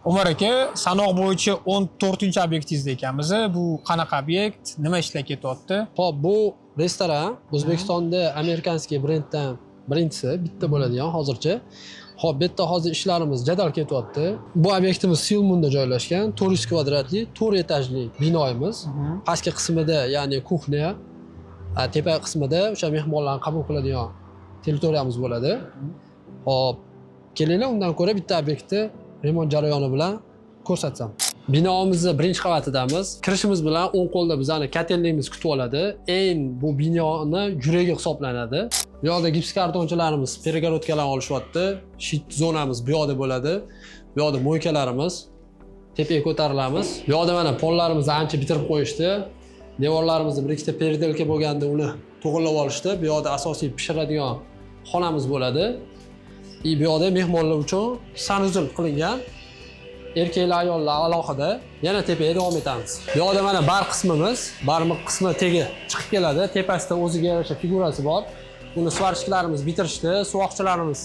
Umar aka, sanoq bo'yicha 14 obyektingizda ekanmiz. Bu qanaqa obyekt? Nima ishlar ketyapti? Xo'p, bu restoran O'zbekistonda американский brenddan birinchisi, bitta bo'ladigan hozircha. Xo'p, bu yerda hozir ishlarimiz jadal ketyapti. Bu obyektimiz Silmunda joylashgan, 400 kvadratli, 4 etajli binoimiz. Pastki qismida, ya'ni кухня, tepa qismida o'sha mehmonlarni qabul qiladigan territoriyamiz bo'ladi. Xo'p, kelinglar, undan ko'ra bitta obyektni remont jarayoni bilan ko'rsatsam. Binomizni birinchi qavatidamiz. Kirishimiz bilan o'ng qo'lda bizani котельный imiz kutib oladi. Eng bu binoni yuragi hisoblanadi. Bu yoqda gips kartonchilarimiz перегородка larni olishyapti. Щит zonamiz bu yoqda bo'ladi. Bu yoqda мойка larimiz. Tepaga ko'tarilamiz. Bu yoqda mana pollarimizni ancha bitirib qo'yishdi. Devorlarimizda bir ikkita переделка bo'lganda uni to'g'irlab olishdi. Bu yoqda asosiy pishiradigan xonamiz bo'ladi. И bu yoqda mehmonlar uchun санузел qilingan. Erkaklar, ayollar alohida. Yana tepaga davom etamiz. Bu yoqda mana bar qismimiz, bar qismi tegi chiqib keladi. Tepasida o'ziga yarasha figurasi bor. Buni сварщик larimiz bitirishdi, suvoqchilarimiz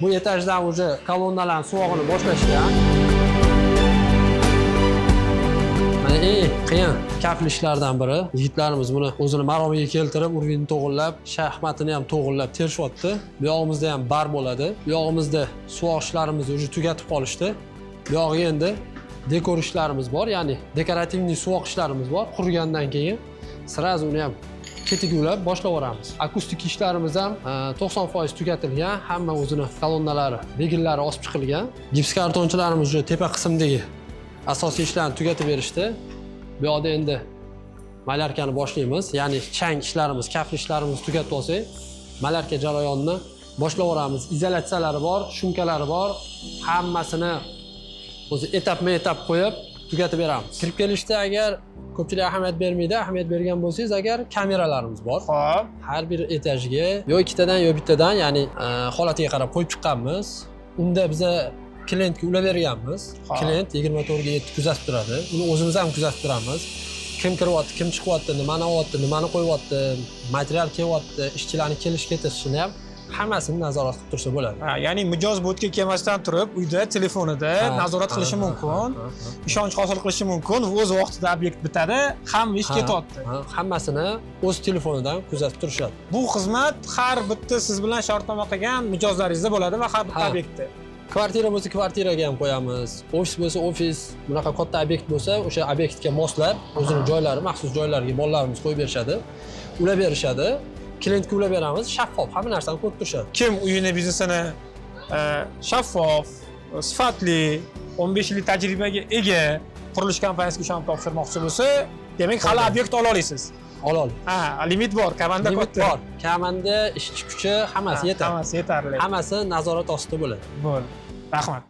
bu etajdan уже kolonnalarni suvog'ini boshlashgan. Mana eng qiyin kafl ishlardan biri. Yigitlarimiz buni o'zini maromiga keltirib, уровень ni to'g'irlab, shaxmatini ham to'g'irlab terishyapti. Bu yog'imizda ham bar bo'ladi. Bu yog'imizda suvoq ishlarimizni уже tugatib qolishdi. Bu yog'iga endi dekor ishlarimiz bor, ya'ni декоративный suvoq ishlarimiz bor. Qurigandan keyin сразу uni ham ketiga ulab boshlab yuboramiz. Akustik ishlarimiz ham 90% tugatilgan, hamma o'zini kolonnalari, regillari osib chiqilgan. Gips kartonchilarimiz уже tepa qismdagi asosiy ishlarni tugatib berishdi. Bu yoqda endi малярка ni boshlaymiz, ya'ni chang ishlarimiz, kafl ishlarimizni tugatib olsak, малярка jarayonini boshlab yuboramiz. Izolyatsiyalari bor, шумка lari bor, hammasini o'zi etapma etap qo'yib tugatib beramiz. Kirib kelishda agar ko'pchilik ahamiyat bermaydi, ahamiyat bergan bo'lsangiz agar, kameralarimiz bor. Har bir etajga yo ikkitadan, yo bittadan, ya'ni holatiga qarab qo'yib chiqqanmiz. Unda biza klientga ulab berganmiz. Klient 24 ga 7 kuzatib turadi. Uni o'zimiz ham kuzatib turamiz. Kim kiryapti, kim chiqyapti, nimani olyapti, nimani qo'yyapti, material kelyapti, ishchilarni kelish ketishini ham hammasini nazorat qilib tursa bo'ladi. Ha, ya'ni mijoz bu yerga kelmasdan turib uyda telefonida nazorat qilishi mumkin, ishonch hosil qilishi mumkin va o'z vaqtida obyekt bitadi, hamma ish ketyapti. Ha, hammasini o'z telefonidan kuzatib turishadi. Bu xizmat har bitta siz bilan shartnoma qilgan mijozlaringizda bo'ladi va har bitta obyektda. Kvartira bo'lsa, kvartiraga ham qo'yamiz. Ofis bo'lsa, ofis, bunaqa katta obyekt bo'lsa, o'sha obyektga moslab, o'zini joylari, maxsus joylariga bolalarimiz qo'yib berishadi. Ulab berishadi. Klientga ulab beramiz, shaffof, hamma narsani ko'rib turishadi. Kim uyini, biznesini shaffof, sifatli, 15 yillik tajribaga ega qurilish kompaniyasiga ishonib topshirmoqchi bo'lsa, demak, hali obyekt ola olasiz. Ola oladi. Ha, limit bor, komanda Limit katta. bor. Komanda, ishchi kuchi, hammasi Ha, yetadi. Hammasi yetarli. Hammasi nazorat ostida bo'ladi. Bo'ldi. Rahmat.